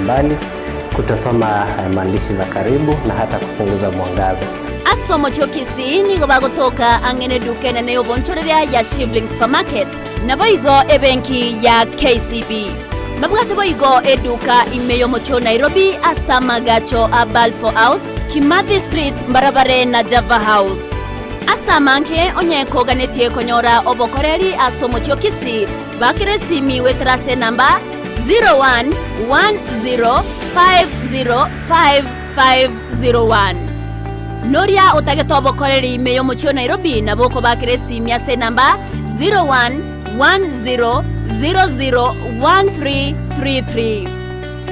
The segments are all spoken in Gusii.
mbali, kutosoma maandishi za karibu na hata kupunguza mwangaza. Ase omochie o Kisii nigo bagotoka ang'e neduka enene y'obonchoreria ya Shivling Supermarket, naboigo ebenki ya KCB. Babwate boigo eduka ime y'omochie o Nairobi ase amagacho a Balfour House, Kimathi Street mbarabare na Java House. Ase amange onye koganetie konyora obokoreri ase omochie o Kisii, bakera esimi goetera ase enamba 0110505501. Noria otagete obokoreri ime y'omochie o Nairobi nabo okobakera esimi ase enamba 0110001333.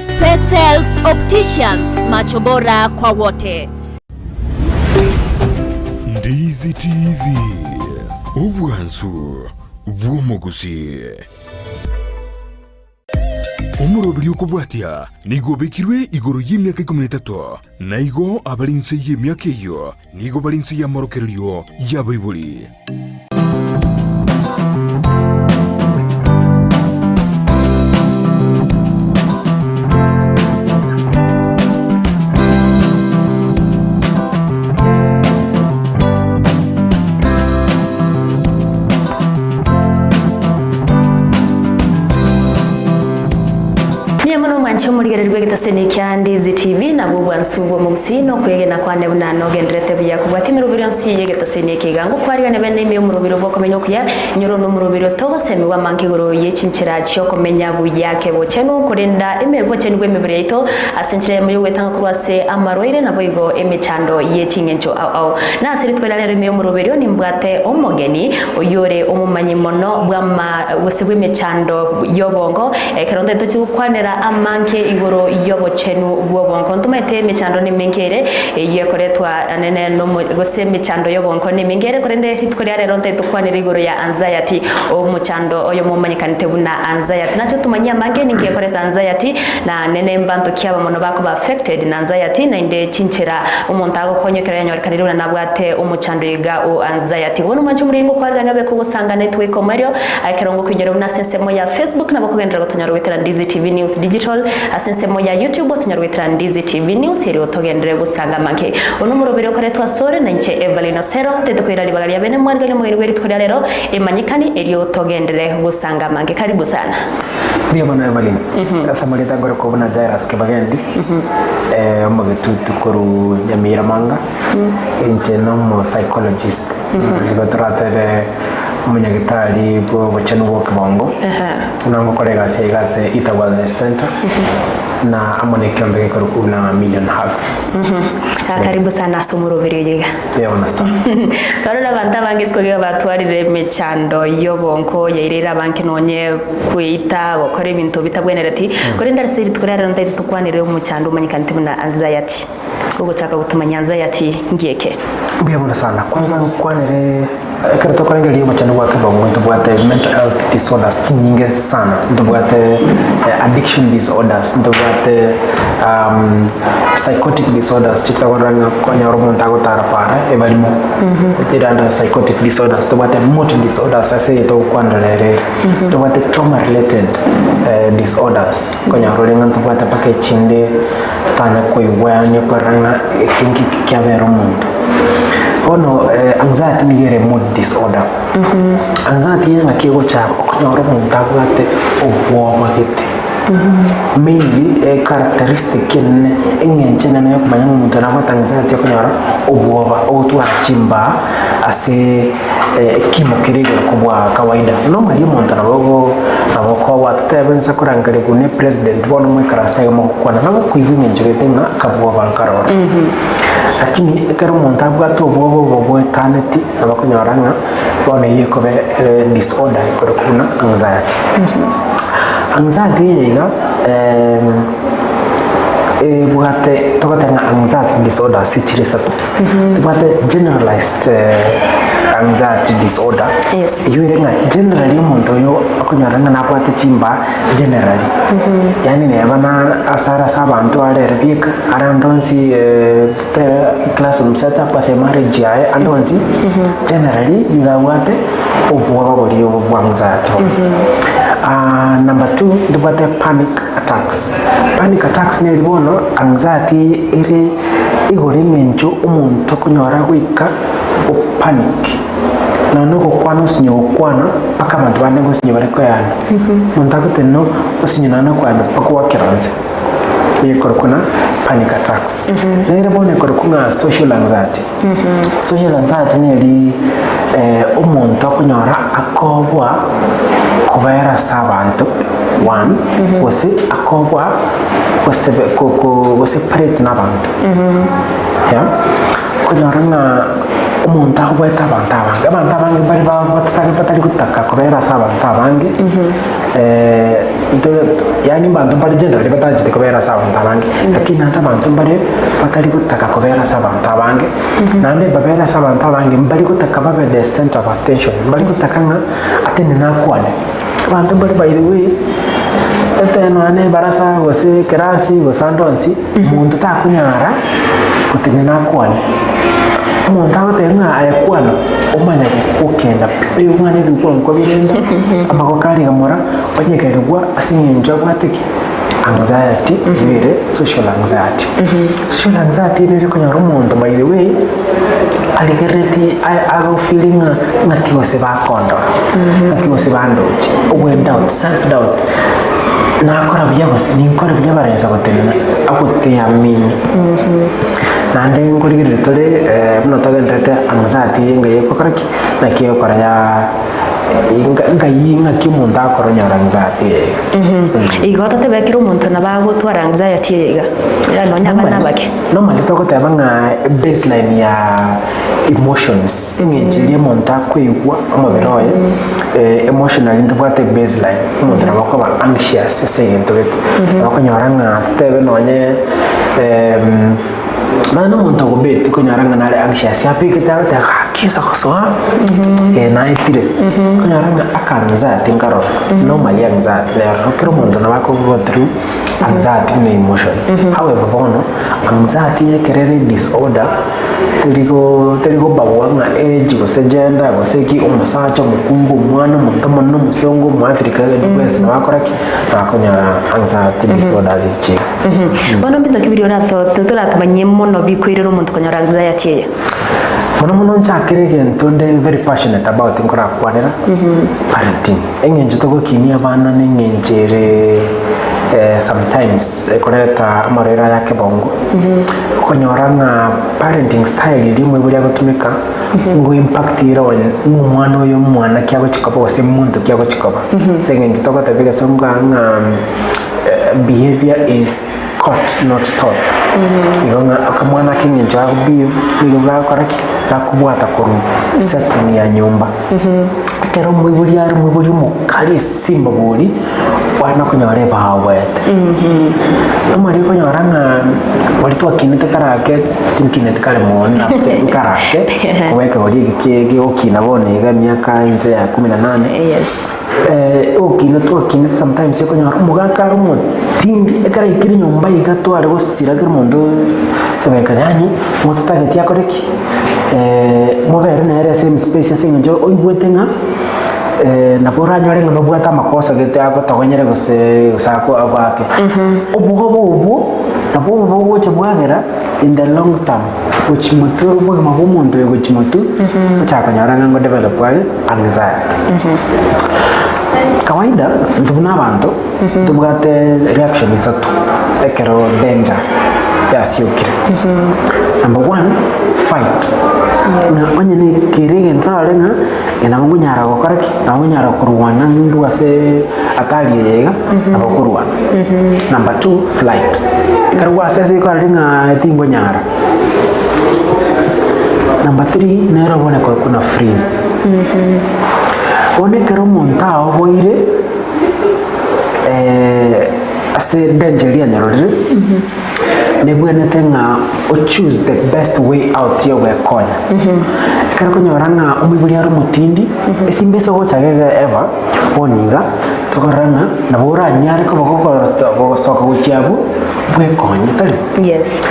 Specsales Opticians, macho bora kwa wote. Ndizi TV, obwansu bw'omogusii. Omoroberi okobwatia nigo obekirwe igoro y'emiaka ikomi na etato, na igo abare inse y'emiaka eyio nigo bare inse y'amorokererio y'abaibori. Mbuya mono mwanche omorigereria bw'egetaseni kia Ndizi TV nabwo obwansu bw'omogusii na okwegena kwane buna nogenderete buya kobwatia emeroberi yonsi y'egetaseni eke iga ngokwarigane bene ime y'omoroberi bw'okomenya okuya inyore one omoroberi otogosemigwa amange igoro ye chinchera chi'okomenya buya kebochenu korenda ime bochenu bw'emebere yaito ase enchera eyemo y'ogwetanga korwa ase amarwaire naboigo emechando ye ching'encho ao ao. Na ase rituko ria rero ime y'omoroberio nimbwate omogeni oyore omomanyi mono bw'ama gose bw'emechando y'obongo, ekero ntaete tochie gokwanera amange igoro y'obochenu bw'obongo. Ntomaete emechando nemenge ere eyio ekoretwa anene nomo gose emechando y'obongo nemenge ere, korende rituko ria rero ntaete tokwanere igoro ya anxiety, omochando oyomo omanyekanete buna anxiety. Nache otomanyie amange ninki ekoreta anxiety, na nene mbanto ki aba mono bakoba affected na anxiety, naende chinchera omonto agokonywa ekero yanyorekanire buna nabwate omochando iga o anxiety. Bono mwanche omoriri ngokwarerania obe kogosangana etwe omoerio ekero ngokoinyora buna ase ensemo ya Facebook nabo okogenderera gotonyora goetera Ndizi TV News Digital, ase ensemo ya YouTube otonyore goetera Ndizi TV News erio togenderere gosanga amange. Ono omoroberi okoretwa asore na inche Evelyn Osero, tetokoira ribaga ria bene mwariganie omogeni bwe rituko ria rero emanyekani erio togenderere gosanga amange. Karibu sana. Mbuya mono Evelyn. Ase amarieta nkorokwa buna Jairus Kibagendi, eh, omogetutu korwa Nyamira Manga, inche nomo psychologist. Igo toratebe omonyagitari bwa obochenu bwa okebongo, buna ngokora egasi iga ase Ita Wellness Center, na amo na ekiombe gekorokwa buna Million Hugs. Ah, karibu sana ase omoroberi oyo iga. Mbuya mono sana. Twarora abanto abange isiko iga batwarire emechando y'obonko yairire abange nonye kweita gokora ebinto bitabwenereti korende ase rituko ria rero ntaete tokwanere omochando omanyekanete buna anxiety ogochaka gotomanya anxiety ngieke. Mbuya mono sana. Kwanza nkwanere ekero tokorengereria omochando bwa kebongo ntobwate mental health disorders chinyinge sana, ntobwate eh, addiction disorders, ntobwate um, psychotic disorders chitokorora ng'a konyora omonto agotara para ebarimo ere under psychotic disorders, tobwate mood disorders ase eye togokwanera rero iga. Tobwate trauma related eh, disorders konyora ore ng'a ntobwate mpaka echinde totanya koigwa yaani okorora ng'a eke nki kiabera omonto. Bono eh, anxiety nigo ere mood disorder. Anxiety eye ng'aki egocha okonyora omonto abwate obwoba gete mainly echaracteristic enene eng'encho enene yokomanya ng'a omonto nabwate anxiety okonyora obwoba ogotwara chimbaa ase ekimo kere igoro kobua kawaida. Normally omonto nabo ogo nabo okoboa totebe nse korangerigwa ne president bono moikaranse iga mogokwana nabo okoigwa eng'encho gete ng'a akabwoba nkaroro. Lakini ekero omonto abwate obwoba obo boetaneti nabo okonyora ng'a bono eyio ekoba disorder ekorokwa buna anxiety. Anxiety eye iga ebwate togoteba ng'a anxiety disorders chire isato. Tobwate generalized anxiety disorder, Yes. eyio ere ng'a generally omonto oyo okonyora ng'a nabwate chimbaa generally. Yaani neba na ase are ase abanto are ere bieka, are ande onsi classroom setup ase emarriage yaye ande onsi, generally nigo abwate obwoba boria obo bwa anxiety bono. Number two, ntobwate panic attacks. Panic attacks neri bono anxiety ere igoro eng'encho omonto okonyora goika o panic. Nonya na ogokwana osinye gokwana mpaka abanto bande ngosinye bare koyana. Omonto agotenena osinye nonya na koyana mpaka oakera nse. Eye ekorokwa ng'a panic attacks. Nere bono ekorokwa ng'a social anxiety. Social anxiety neri omonto okonyora akobua kobera ase abanto one, gose akobua gosebe ko ko goseparate na abanto yeah, okonyora ng'a omonto akoboete abanto abange, abanto abange mbare ba batari batari gotaka kobera ase abanto abange. Yaani mbanto mbare generally batancheti kobera ase abanto abange, lakini naende abanto mbare batari gotaka kobera ase abanto abange, naende babere ase abanto abange mbari gotaka babe the center of attention, mbari gotaka ng'a atenene akwane. Abanto mbare by the way, ete nonya na ebarasa gose ekerasi gose ande onsi, monto takonyara gotenena akwane. Omonto agoteba ng'a aye kwana, omanye gokenda pi, oyo omwana ebigwankwa birenda, amagoko are iga mora, onyegerigwa ase eng'encho abwate ki? Anxiety, eyio ere social anxiety. Social anxiety nere okonyora omonto by the way, arigereretie a- agofeeling ng'a ng'aki gose bakondora, ng'aki gose bandoche, obwe doubt, self doubt, nakora buya gose ninkore buya barensa gotenena, agoteamini. Naende nkorigereria tore buna togendererete anxiety eye enga egokora ki? Naki egokora ya ngai ng'aki omonto akora onyora anxiety eye iga. Igo totebe ekero omonto nabo agotwara anxiety eye iga, ira nonya abana abake. Normally togoteba ng'a baseline ya emotions, eng'encho eria omonto akoigwa omobere oye, emotionally ntobwate baseline, omonto nabo akoba anxious ase egento gete, nabo okonyora ng'a totebe nonye nonya na omonto ogobeti okonyora ng'a nare anxious abegete agoteba gaki ase gosoa naetire, okonyora ng'a aka anxiety nkaroro, normally anxiety nero kera omonto nabo akogo through anxiety buna emotion. However bono, anxiety ekero ere disorder terigo terigobagwa ng'a age gose gender gose ki, omosacha, omokungu, omwana, omonto omonene, omosongo, omoafrika, egento bwensi nabo akora ki? Nabo akonyora anxiety disorders echi iga. Bono mbinto ki biria orato toratomanyie mono bikoirera omonto konyora anxiety eye? Mono mono nchakere egento nde very passionate about nkorakwanera, parenting. Eng'encho togokinia abana neng'encho ere sometimes ekoreta amarwaire aya akebongo, okonyora ng'a parenting style eria omoibori agotumeka ngo impact ere onye ng'a omwana oyo omwana ki agochi koba gose monto ki agochi koba. Ase eng'encho togoteba egesongo iga ng'a behavior is caught not taught. Igo ng'a akamwana ake eng'encho ago behave nigo gakora ki? Gakobwata korwa setting ya nyomba. Ekero omoibori are omoibori omokari esimba bori, kwana konyora ebaoboete. Omari okonyora ng'a baria twakinete kare ake, tinkineti kare mono nabete nkare ake, koba ekegori eke kie gegokina bono iga emiaka inse ya kumi na nane, Yes. ogokina twakinete sometimes okonyora omogaka are omotindi, ekero aikire nyomba iga tware gosira kera omonto sebeka yaani mototageti akore ki? Mobere nere same space ase eng'encho oigwete ng'a nabo oranyore ng'a nobwate amakosa gete agotogonyere gose gose ako agoake. Obwoba obwo nabwo obobe bogocha bwagera in the long term gochia motwe obogima bwa omonto oyo gochia motwe ochaka konyora ng'a ngodevelop are anxiety. Kawaida intwe buna abanto ntobwate reaction isato ekero danger yasiokire. Number one, fight. Ng'a onye ne kere egento orore ng'a eh nabo nkonyara gokora ki, nabo nkonyara korwana ndwe ase hatari eye iga, nabo okorwana. Number two, flight. Ekero gwasesire kwarorire ng'a tingonyara. Number three, nere obone korokwa na freeze. Bono ekero omonto aoboire ase danger eria anyororire, nebwenerete ng'a o choose the best way out ya ogwekonya. Ekero okonyora ng'a omoibori are omotindi, esimba ase ogocha gege ever, bono iga, tokorora ng'a nabo oranyare koba gokoroto gosoka gochia abwo, bwekonye, tari? Yes.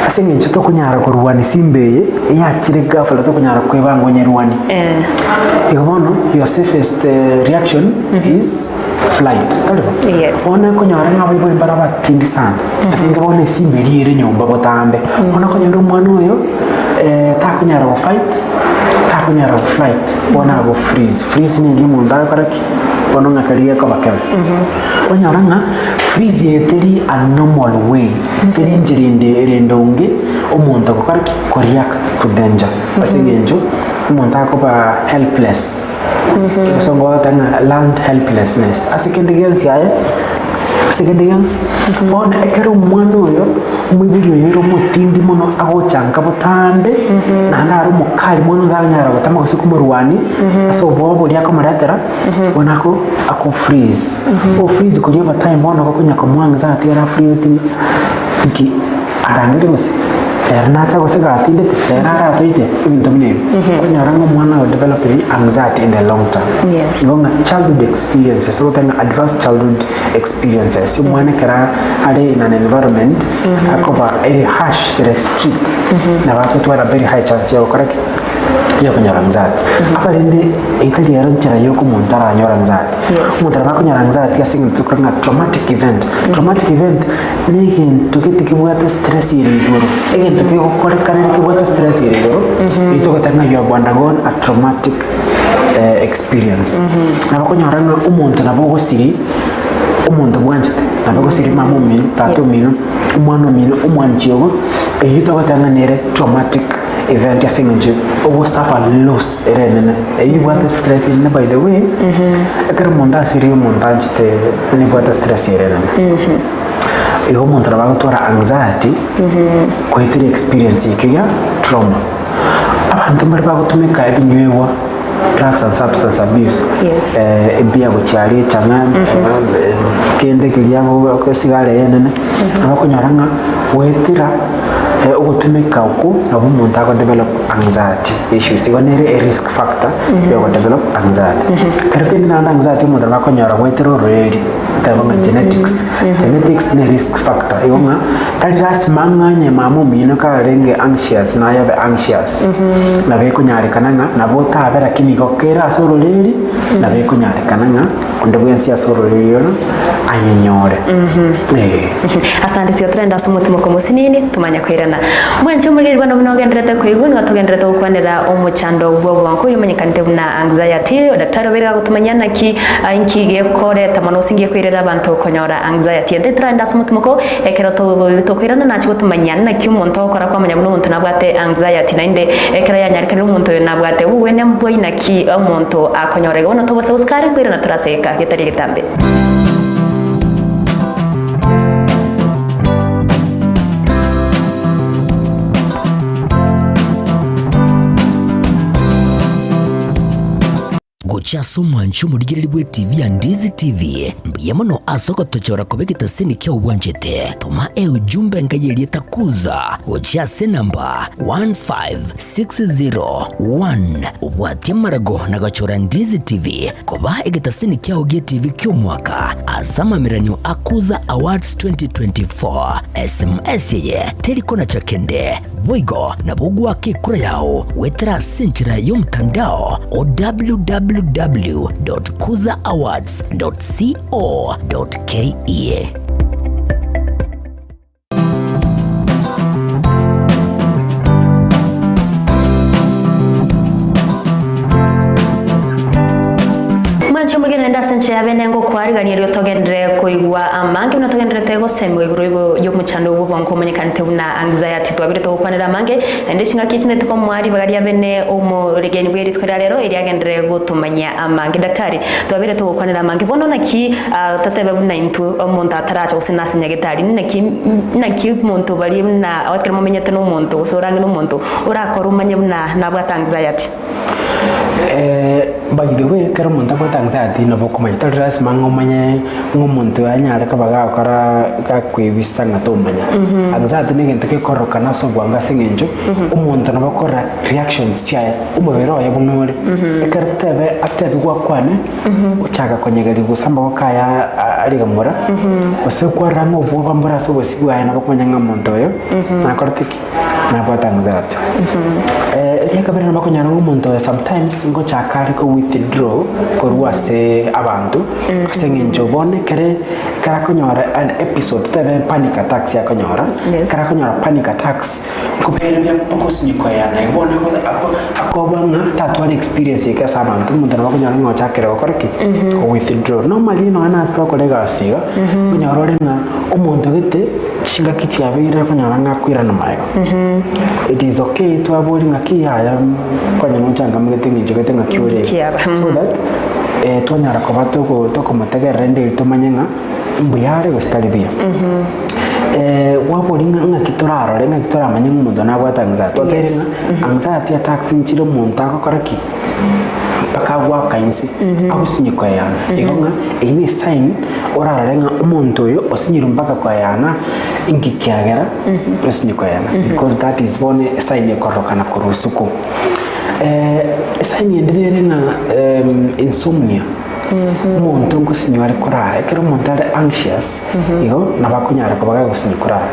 Ase eng'encho tokonyara korwana esimba eye, eyachire ghafla tokonyara kwebanga onyerwanie. Eh. Igo bono, your safest reaction is flight. flight, tari bo? Yes. Bono ekonyora ng'a abaibori mbare abatindi sana, lakini bono esimba eria ere nyomba botambe. Bono okonyora omwana oyo, takonyara go fight, takonyara go flight, bono ago freeze. Freeze nigo omonto agokora ki? Bono ng'a keria gekoba kebe. Okonyora ng'a freeze eye teri a normal way, teri enchera ende ere endonge omonto agokora ki? Ko react to danger. Ase eng'encho omonto akoba helpless. Egesongo bagoteba ng'a learned helplessness. Ase kende gionsi aye, ase kende gionsi, bono ekero omwana oyo, omoibori oyo ere omotindi mono agocha nka botambe, naende are omokali mono tanyara gotama gose komorwania, ase obwoba boria akomoretera, bono ako ako freeze. O freeze koria over time bono gokonya komoa anxiety ere afreezeti nki arangerie gose, ere nacha gose gatindete, ere aratoite, ebinto buna ebi. Okonyora ng'a omwana oyo developing anxiety in the long term. Yes. Igo ng'a childhood experiences, ogoteba ng'a adverse childhood experiences, omwana ekero are in an environment, akoba ere harsh, ere strict, nabo agotwara very high chance ya gokora ki? Ya okonyora anxiety. Abarende etari ero nchera yoka omonto aranyore anxiety. Yes. Omonto nabo akonyora anxiety ase eng'encho tokora ng'a traumatic event. Traumatic event na egento gete kebwate stress ere igoro, egento kegokorekana ere kebwate stress ere igoro, eyio togoteba ng'a you have undergone a traumatic experience. Nabo okonyora ng'a omonto nabo ogosiri omonto bwanchete, nabo ogosiri mama omino, tata Yes. omino, omwana omino, omwanchi ogo, eyio togoteba ng'a nere traumatic event ase eng'encho ogosuffer loss ere enene, eyio ebwate stress enene by the way, ekero omonto asirie omonto anchete nebwate stress ere enene. Igo omonto nabo agotwara anxiety goetera experience ekio gia trauma. Abanto mbare bagotumeka ebinywegwa, drugs and substance abuse, Yes. ebiya gochia aria echang'a, kende keria go- esigara eye enene, nabo okonyora ng'a goetera ogotumeka okwo nabo omonto ago develop anxiety issues. Igo nere e risk factor ya go develop anxiety. Ekero kende naende anxiety omonto nabo akonyora goetera ororeri. Teba ng'a genetics, genetics ne risk factor igo ng'a tari lasima ng'a onye mama omino karenge anxious naye obe anxious, nabo ekonyarekana ng'a nabo otabe lakini igo kere ase ororeri nabo ekonyarekana ng'a onde bwensi ase ororeri oro ayenyore eh. Asante tiga torende ase omotimoko omosinini tomanye koirana. Mwanche omoriri bwana buna ogenderete koigwa nigo togenderete gokwanera omochando bw'obonko oyio omanyekanete buna anxiety. Daktari obeire gagotomanyia naki inki gekoreta mono gose inki gekoirera abanto konyora anxiety. Ende toragende ase omotimoko ekero tokoirana nache gotomanyia naki omonto ogokora kwamanya buna omonto nabwate anxiety naende ekero yanyarekanire omonto oyo nabwate obogwenia mbwai naki omonto akonyora. Igo bono tobasa gosika are nkoirana tore ase egeka getari egetambe. Gochia ase omwanchi omorigereria bw'etibi ya Ndizi TV, mbuya mono ase ogotochora koba egetaseni kiao bwanchete. Toma eujumbe enka y'erieta Kuza gochia ase enamba 15601 obwatie amarago na gochora Ndizi TV koba egetaseni kiao gi'etibi ki'omwaka ase amameranio a Kuza Awards 2024. SMS eye teri konacha kende. Boigo nabo ogoaka ekura yao goetera ase enchera y'omotandao o www.kuzaawards.co.ke. Mwanche omogeni naende ase enchera ya bene ngokwarigania erio togenderere koigwa amange buna togendererete gosemigwa igoro igo y'omochando bw'obongo omanyekanete buna anxiety. Twabire togokwanera amange naende chingaki echi nete komoa ribaga ria bene omoregeni bwe rituko ria rero erio agenderere gotomanyia amange. Daktari, twabire togokwanera amange bono naki totebe buna intwe omonto ataracha gose nase nyagetari naki naki omonto baria buna ekero momenyete na omonto gose ore ang'e na omonto orakore omanye buna nabwate anxiety. By the way, ekero omonto abwate anxiety nabo okomanya tari lasima ng'a omanye ng'a omonto oyo anyare koba gakora gakoebisa ng'a tomanya. Anxiety na egento gekororokana ase obwango ase eng'encho omonto nabo akorora reactions chiaye, omobere oye buna ore. Ekero tebe atebigwe akwane, ochaka konyegeria gose amaboko aye arigamora, gose kwarora ng'a obwoba mbore ase obosio bwaye nabo okomanya ng'a omonto oyo nakorete ki? Nabwate anxiety. Eria kabere nabo okonyora ng'a omonto oyo sometimes ngochaka are ko withdraw korwa ase abanto, ase eng'encho bono ekere ekere akonyora an episode tebe panic attacks akonyora, Yes. ekere akonyora panic attacks, nkobereria mpaka osinywe koeyana igo bono ako- ako- akoba ng'a tatwara experience eke ase abanto, omonto nabo okonyora ng'a ochakire gokora ki? Ko withdraw. Normally nonya na ase twakora egasi iga, okonyora ore ng'a omonto gete chingaki chiabeire okonyora ng'a akoirana magega. It is okay twabori ng'aki yaya konya nochangamgete eng'encho gete ng'aki ore iga. Kiaba. So that eh, twanyara koba togo tokomotegerera rende erio tomanye ng'a mbuya are gose tari buya. Eh, gwabori ng'a ng'aki torarore ng'aki toramanye ng'a omonto nabwate anxiety. Twateire Yes. ng'a anxiety attacks nchire omonto agokora ki? Mpaka agoaka inse, agosinye koeyana. Igo ng'a eyio ne esign orarore ng'a omonto oyo osinyirwe mpaka koeyana inki kiagera osinye koeyana because that is bono esign ekororokana korwa usuku. Esign ende nere ng'a insomnia, omonto ngosinywa are korara, ekero omonto are anxious igo nabo akonyara koba gagosinywa korara.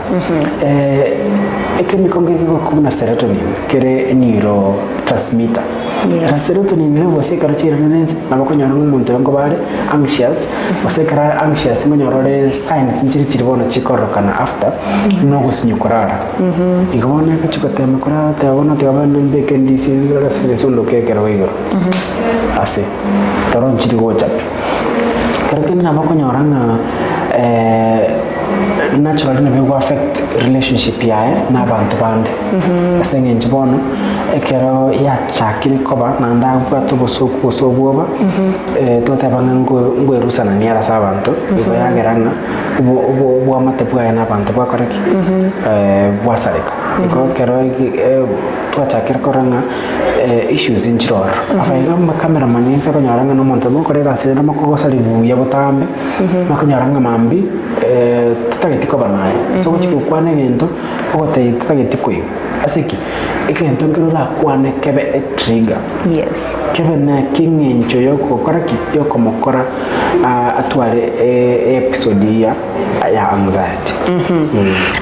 Ekemiko nkere kegokwa buna serotonin kere neurotransmitter. Yes. Na serotonin levels ekero chiairana ense nabo okonyora ng'a omonto oyo nkoba are anxious, gose ekero are anxious nkonyora ore signs nchire chiri bono chikororokana after, nogosinywa korara. Igo bono egochi gotema korara oteba bono tiga bono mbeke ndisi ase esunduku ekerogo igoro, ase toro nchiri gocha pi. Ekero kende nabo okonyora ng'a naturally nabo ego affect relationship yaye na abanto bande, ase eng'encho bono ekero yachakire koba naende abwate obosoku gose obwoba, toteba ng'a nko nkoerusanania ere ase abanto, igo yagera ng'a obo obo oboamate bwaye na abanto bwakora ki? Bwasareka. Igo ekero twachakire korora ng'a issues nchire ororo. Abaiga amacameraman inse okonyora ng'a na omonto mogokora egasi rende mokogosaria buya botambe, nakonyora ng'a mambia totageti koba naye. Ase ogochia gokwana egento, ogotebia totageti koigwa. Ase ki? Egento nkere orakwane kebe etrigger. Yes. Kebe na keng'encho yokogokora ki? Yokomokora atware episode ya ya anxiety.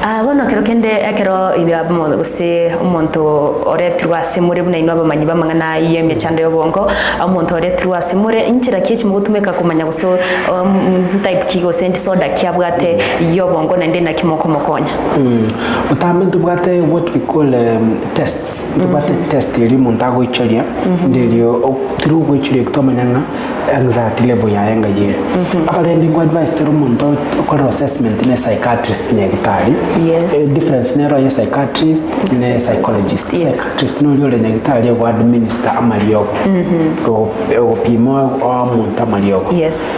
Ah, bono kero kende ekero iga mo- gose omonto oretirwe ase more buna inwe abamanyi b'amang'ana y'emechando y'obongo, omonto oretirwe ase more, inchera ki echi mogotumeka komanya gose um, type ki gose disorder ki abwate y'obongo naende naki mokomokonya? Botambe ntobwate what we call tests, ntobwate test eria omonto agoichoria, nderio through ogoichoria ekio twamanya ng'a anxiety level yaye ng'ai ere. Abarende nko advise tore omonto okorera assessment ne psychiatrist nyagitari, Yes. difference nero ya psychiatrist ne psychologist. Yes. Psychiatrist noria ore nyagitari ogo administer amariogo, ogopima oa omonto amariogo. Yes.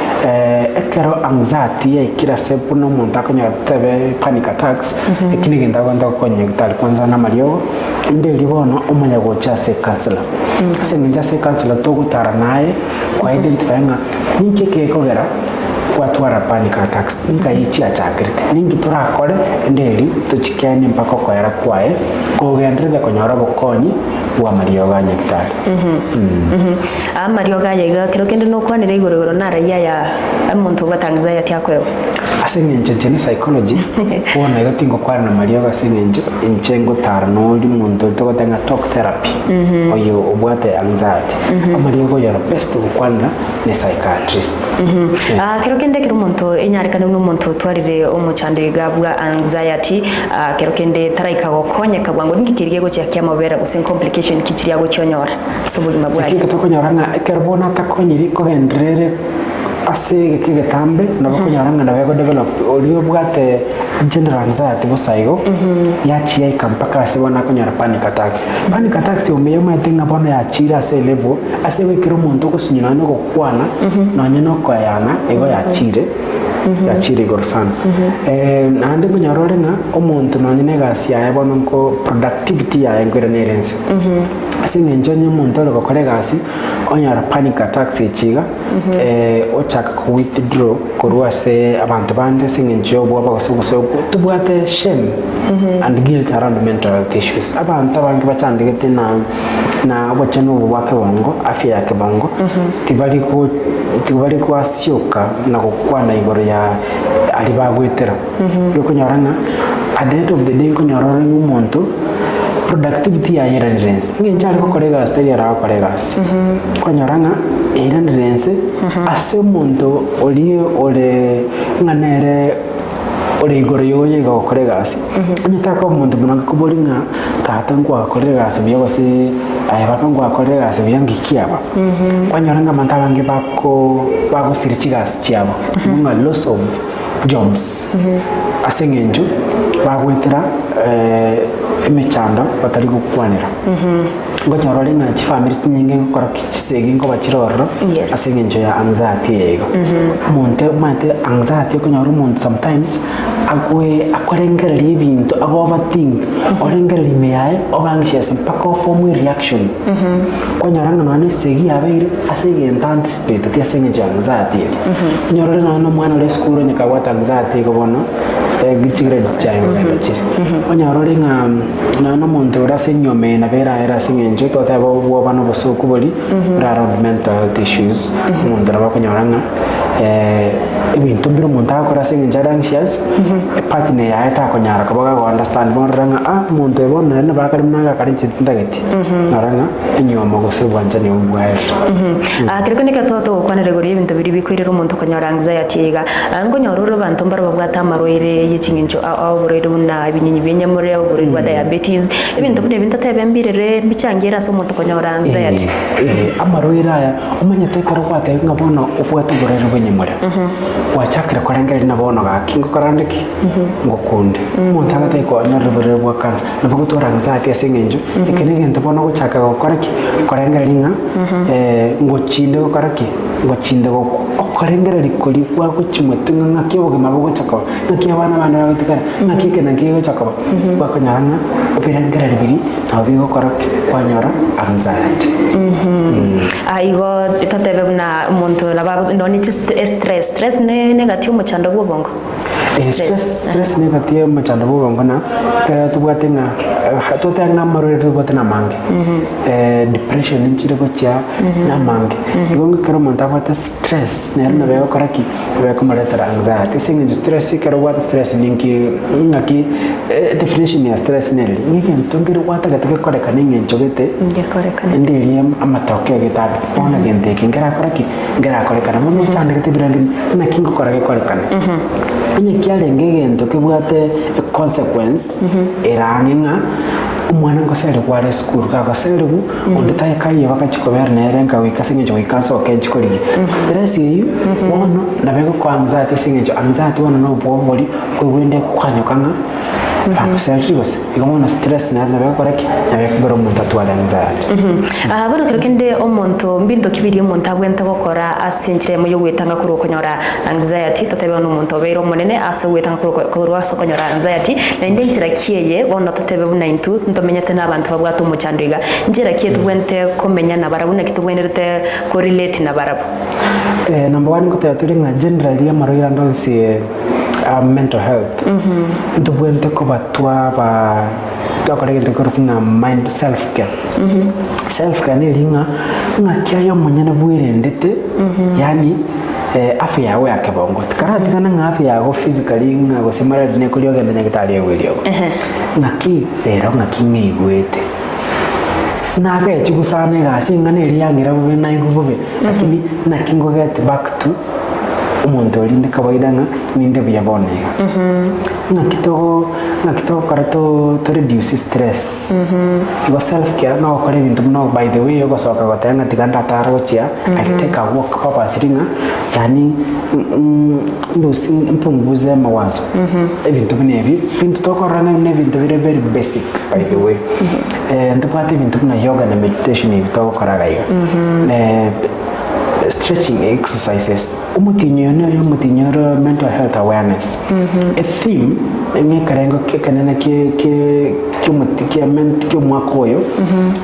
Ekero anxiety yaikire ase buna omonto akonyora tebe panic attacks, eki negento agotaka gokonya nyagitari kwanza namariogo, inde erio bono omanye gocha ase ecounsellor. Ase eng'encho ase ecounsellor togotara naye ko identify ng'a ninki ekekogera gwatwara panic attacks, nkai chiachakerete, ninki torakore inde erio tochikenie mpaka okoera kwaye kogenderere konyora obokonyi bwa amariogo a nyagitari. Amariogo aya iga kero kende nokwanire igoro igoro naraia aya omonto obwate anxiety akoegwa. Ase eng'encho inche ne psychologist, bono iga tingokwana na mariogo ase eng'encho inche ngotara noria omonto oria togoteba ng'a talk therapy, oyo obwate anxiety. Amariogo oyo ore best gokwanera ne psychiatrist. Ah, kero kende ekero omonto enyarekane buna omonto otwarire omochando iga bwa anxiety, ah, kero kende taraika gokonyeka bwango, ninki keria gegochia kiamobera gose complication ki chiria agochia onyora ase obogima bwaye? Ekio tokonyora ng'a ekero bono atakonyiri kogenderere ase egeka egetambe, nabo okonyora ng'a nabo egodevelop oria obwate general anxiety bosa igo, yachia yaika mpaka ase bono akonyora panic attacks. Panic attacks omuya omanyete ng'a bono yachire ase elevel, ase goikera omonto ogosinywa nonye na ogokwana, nonye na okoeyana, igo yachire, yachire igoro sana. Naende nkonyora ore ng'a omonto nonye na egasi yaye bono nko productivity yaye nkoirana ere inse. Ase eng'encho onye omonto ore gokora egasi, onyora panic attacks echi iga, ochaka ko withdraw korwa ase abanto bande ase eng'encho ya obwoba gose obosoku, tobwate shame and guilt around mental health issues. Abanto abange bachandegete na na obochenu obo bwa kebongo, afya ya kebongo, tibari go tibari goasioka na gokwana igoro ya aria bagoetera. Okonyora ng'a at the end of the day nkonyora ore ng'a omonto. Productivity yaye eranire ense. Eng'encho are gokora egasi tari ere agokora egasi. Okonyora ng'a eiranire ense ase omonto oria ore ng'a nere ore igoro ya oyo iga gokora egasi, onye takoba omonto buna ngakobori ng'a tata nkwakorire egasi buya gose aye baba nkwakorire egasi buya ngiki aba. Kwanyora ng'a abanto abange bako bagosiria chigasi chiabo, ng'a loss of jobs ase eng'encho bagoetera emechando batari gokwanera. Nkonyora ore ng'a chifamiri chinyinge ngokora ki chisegi nkoba chire ororo Yes. ase eng'encho ya anxiety eye igo. Omonto omanyete anxiety okonyora omonto sometimes agoe akorengereria ebinto ago overthink, orengereria ime yaye obe anxious mpaka oform ereaction. Kwanyora ng'a nonya na esegi yabeire ase egento anticipateti ase eng'encho ya anxiety eria. Onyore ore nonya na omwana ore esukuru onye kabwate anxiety igo bono chigrades chiaye kogenda chire. Onyore ore ng'a nonya na omonto ore ase enyuoma eye nabo eraere ase eng'encho totebe obwoba na obosoku boria bore around mental health issues, omonto nabo okonyora ng'a ebinto mbire omonto agokora ase eng'encho are anxious, epartner yaye takonyara koba gago understand bono orore ng'a ah omonto oyo bono nere nabo akare buna agakare inche tintageti. Nora ng'a enyuomo gose obwanchani obwo bwaerire. Ah, kerokio nekio toba togokwanera igoro y'ebinto biria bikoirera omonto konyora anxiety iga. Ah, nkonyora ore abanto mbaro babwate amarwaire ye ching'encho ao ao oborwaire buna ebinyinyi bia enyamore, oborwaire bwa diabetes, ebinto buna ebi ntotebe mbirere mbichangiere ase omonto konyora anxiety. Eh, eh, amarwaire aya omanyete ekero gwatebire ng'a bono obwate oborwaire bw'enyamore, gwachakire korengereria na bono gaki ngokora nde ki? Ngokunde. Omonto agateba kwanyorire oborwaire bwa cancer, Nabo gotwara anxiety ase eng'encho eke negento bono ogochaka gokora ki? Korengereria ng'a ngochinde gokora ki? Ngochinde gokwa. Okorengereria koria gwagochia motwe ng'a ng'aki obogima bogocha koba, ng'aki abana bane bagotigara, ng'aki eke naki kegocha koba, gwakonyora ng'a ebirengererio biria nabo bigokora ki? Kwanyora anxiety. Ah, igo totebe buna omonto nabo ago nonye chist estress, stress ne negati omochando bwa obongo. Stress stress negati ya omochando bwa obongo na ekero tobwate ng'a totebe ng'a amarwaire tobwate na amange depression nchire gochia na amange igo ng'a ekero omonto abwate stress nere nabo egokora ki? Nabo ekomoretera anxiety ase eng'encho stress ekero obwate stress ninki ng'aki definition ya stress nere eri, ng'a egento nkere gwatagete gekorekane eng'encho gete Ngekorekane. ende eria amatokeo gete abe bono egento eke nkerakora ki? Nkerakorekana bono ochandegete ebirengererio naki ngokora gekorekane. Onye kiarenge egento kebwate econsequence ere ang'e ng'a omwana ngoserigwa are esukuru, gagoserigwa onde taikaiyo bagachi kobera nere nka goika ase eng'encho goika nsoke nchi korigia. Stress eywo bono nabo egokoa anxiety ase eng'encho anxiety bono na obwoba boria koigwende kwanyoka ng'a bagoseriri gose. Igo bono stress nero nabo egokora ki? Nabo ekogera omonto atware anxiety. Ah, bono kero kende omonto mbinto ki biria omonto abwenerete gokora ase enchera eyemo y'ogwetanga korwa okonyora anxiety, totebe bono omonto obeire omonene ase ogwetanga korwa korwa ase okonyora anxiety, naende enchera ki eye bono totebe buna intwe ntomenyete na abanto babwate omochando iga, nchera ki etobwenerete komenya nabarabwo naki tobwenerete korelate nabarabwo? Number one ngoteba tore ng'a generally amarwaire ande onsi mental health ntobwenerete koba twaba twakora egento gekorokwa ng'a mind self care. Self care neri ng'a ng'aki aye omonyene bwerendete yaani afya yago ya kebongo tikaratigana ng'a afya yago physically ng'a gose malaria nekoria ogende nyagetari oegwe eriogo. Ng'aki rero ng'aki ng'eigwete. Nagechia gosana egasi eng'ana eria yang'ira bobe naigwe bobe lakini naki ngo get back to omonto oria inde kawaida ng'a ninde buya bono iga. Ng'aki togo ng'aki togokora to to reduce stress. Igo self care nogokora ebinto buna by the way ogosoka goteba ng'a tiga ndatara gochia I take a walk purposely ng'a yaani ndusie mpunguze mawazo. Ebinto buna ebi, ebinto tokorora ng'a buna ebinto bire very basic by the way. Ntobwate ebinto buna yoga na meditation ebi togokora iga iga. Stretching exercises, omotienyi oyo nere omotienyi ore mental health awareness. E theme ng'a ekerengo ekenene kie kie kiomoti kia ment kiomwaka oyo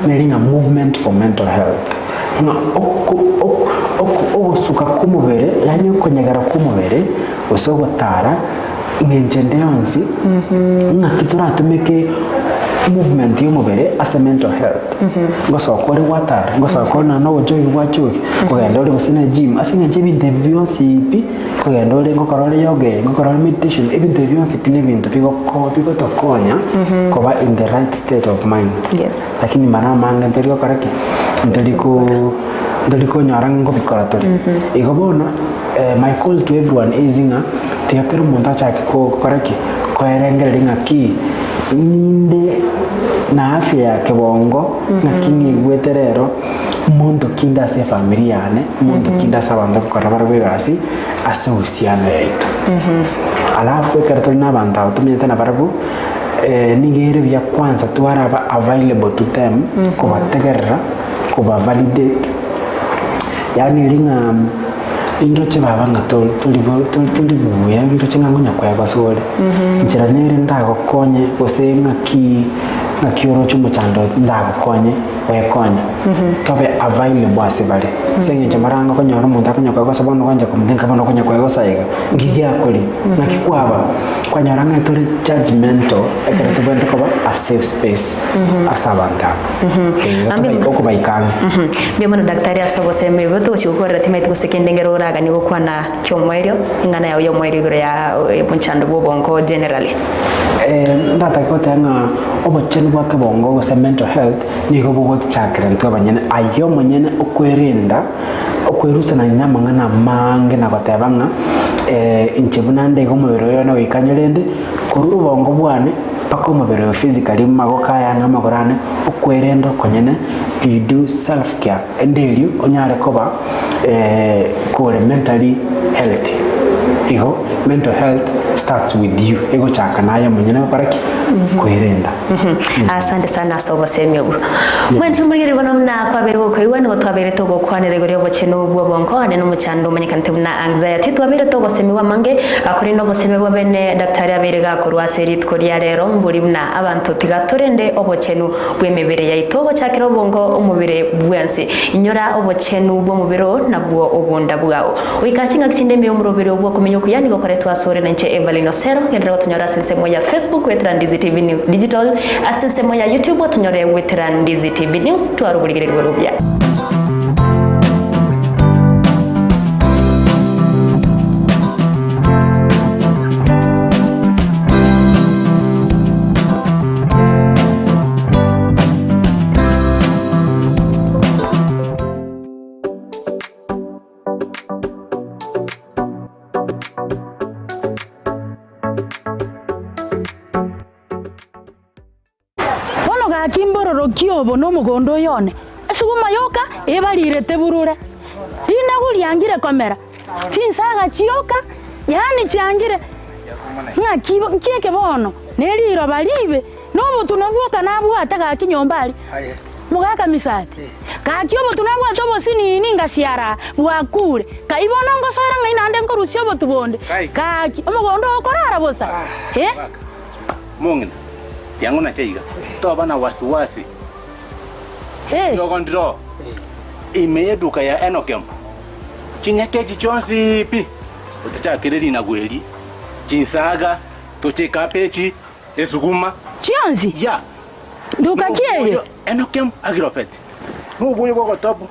neri ng'a movement for mental health. Ng'a oko ok ok ogosuka kw'omobere yaani okonyegera kw'omobere gose ogotara ng'encho ende yonsi ng'aki toratumeke. Movement ya omobere ase mental health, ngosoka ore gwatara, ngosoka ore nonya na obochoki bwachoki, kogenda ore gose na gym, ase eng'encho ebinto ebi bionsi pi, kogenda ore ngokora ore yoga eye, ngokora ore meditation, ebinto ebi bionsi pi na ebinto bigoko bigotokonya koba in the right state of mind. Yes. Lakini mara amange ntori gokora ki? Ntori ko ntori konyora ng'a nkobikora tore. Igo bono, my call to everyone is ng'a tiga kera omonto achake ko gokora ki? Koerengereria ng'aki ninde na afya ya kebongo, ng'aki nigwete rero, monto ki nde ase efamiri yane, monto ki nde ase abanto gokora barabwo egasi ase uhusiano yaito. Alafu ekero tore na abanto aba tomenyete nabarabwo, nigo ere buya kwanza twaraba available to them, kobategerera, koba validate, yaani eri ng'a Nindoche baba ng'a tori tori tori buya, nindoche ng'a ngonya koegosa ore. Nchera nere ndagokonye gose ng'aki ng'aki oroche omochando ndagokonye gwekonya. Tobe available ase bare. Ase eng'encho marango okonyora omonto akonya koegosa bono ogancha komotenka bono okonya koegosa iga, nki giakoria? Ng'aki kwaba? Kwanyora ng'a tore judgemental ekero tobwenerete koba a safe space ase abanto aba. Ambe- Okobaika ang'e. Mbuya mono daktari ase obosemi obo togochia gokorera timaeti gose kende ngere oraganie gokwana kiomoerio eng'ana yao yomoerio igoro ya omochando bwa obongo generally. Ndatake goteba ng'a obochenu bwa kebongo gose mental health nigo bogotochakera intwe abanyene aye omonyene okwerenda okwerusanania na amang'ana amange na goteba ng'a inche buna nde iga omobere oyo one goika nyorende korwa obongo bwane Mpaka omobere oyo physically amagoko aya na amagoro ane okwerenda okonyene you do self care ende erio onyare koba kore mentally healthy igo mental health starts with you egochaka naye omonyene gokora ki? Kwerenda. Asante sana ase obosemi obwo. Mwanche omorigereria bono buna kwabeire gokoigwa nigo twabeire togokwanera igoro y'obochenu bw'obongo ande nomochando omanyekanete buna anxiety. Twabeire togosemigwa amange korende obosemi bwa bene daktari abeire gakorwa ase rituko ria rero mbori buna abanto tiga torende obochenu bw'emebere yaito gochakera obongo omobere bwensi. Inyora obochenu bw'omobere oo nabwo obonda bwao. Goika chingaki chinde ime y'omoroberi obwo okomenya okuya nigo koretwe asore na inche Evelyn Osero. Genderera gotonyora ase ensemo ya Facebook goetera Ndizi TV News Digital, ase ensemo ya YouTube otonyore goetera Ndizi TV News. Twara oborigereria obuya. Bono gaki mbororokie obo nomogondo oyo one, esuguma yoka ebarirete burure, rinagu riangire komera, chinsaga chioka, yaani chiangire, ng'aki nki eke bono? Ne riroba ribe, na obotunwa bwoka nabwate gaki nyomba aria. Mogaka misati, Gaki obotu nabwate obosinini ngasiara bwakure, kai bono ngosoera ng'ai naende nkorusia obotu bonde? Gaki omogondo oo okorara bosa, eh? Mong'ina, tiang'o nache iga, toba na wasiwasi. Eh. Riogo ndiro ime y'eduka ya Enokem, chinyeke echi chionsi pi, otachakere rinagu eri, chinsaga, toche ekabechi, esuguma. Chionsi? Ya. Nduka ki eye? Enokem Agrofert, noboyo bw'ogotobu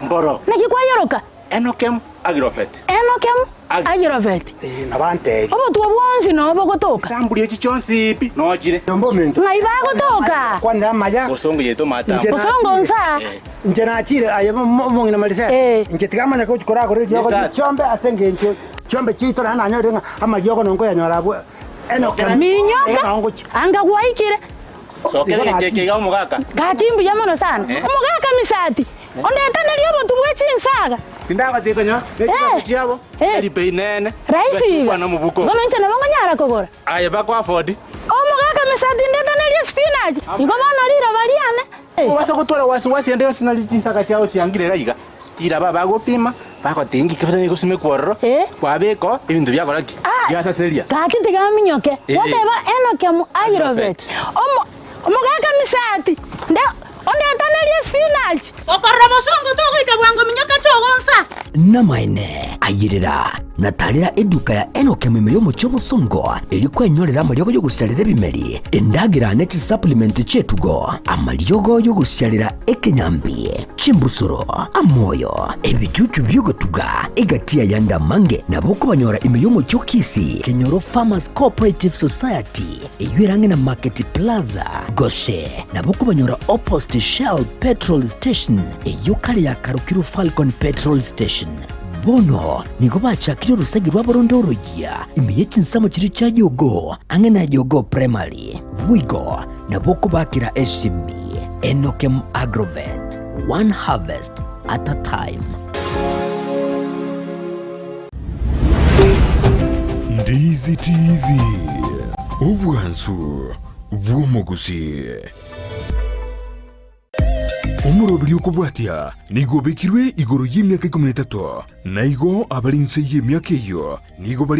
mboro. Naki kwayoroka? Enokem Agrofert. Enokem Agrofert. Obotwa bwonsi noo bogotoka. Chamburi echi chionsi pi nochire. Ng'ai bagotoka? Bosongo yaito matambo. Bosongo nsa. Inche nachire aye omong'ina Marisela, Eh. inche tigamanya gochi koragora eriogo Yes, sir. chiombe ase engencho chiombe chiaito naende nanyorire ng'a amariogo nonkoyanyora abwo Minyoka, anga gwaikire. Sokera egecheke iga omogaka. Gaki mbuya mono sana. Omogaka Misati, ondetanerie obotu bwe chinsaga. Tindagochia konya ne chibesa chiabo tari bei nene. Rahisi iga. Kwana omobuko. Bono inche nabo nkonyara kogora. Aye bako afford. Omogaka Misati ndetanerie spinach. Igo bono riroba riane. Obasa gotwara wasiwasi ende yonsi nari chinsaga chiao chiangire iga iga. Ira bagopima, bagotebi ng'iki bosa nigo gosimekwa ororo, kwabeka oo, ebinto biakora ki? Biasaseria. Gaki tiga aminyoke, goteba Enoke Airobeti, Omogaka Misati, nde ondetanerie espinachi. Okorora bosongo togoika bwango minyoka chogonsa. Namaene, ayerera, na tarera eduka ya Enock ime y'omochie obosongo, erio kwenyorera amariogo y'ogosiarera ebimeri, endagera ne chisupplement chi'etugo, amariogo y'ogosiarera ekenyambi, chimbusuro, amoyo, ebichuchu bi'ogotuga, egati y'ayande amange nabo okobanyora ime y'omochie o Kisii, Kenyoro Farmers Cooperative Society, eyio ere ang'e na Market Plaza, gose nabo okobanyora opposite Shell Petrol Station, eyio kare yakarokirwe Falcon Petrol Station. Bono nigo bachakire orosegi rwabo ronde oroyia ime ye chinsemo chiria chia Jogoo, ang'e na Jogoo Primary. Boigo nabo okobakera esimi Enokem Agrovet, one harvest at a time. Ndizi TV, obwansu bw'omogusii. Omoroberi okobwatia nigo obekirwe igoro y'emiaka 13, na igo abare inse y'emiaka eyio nigo bare.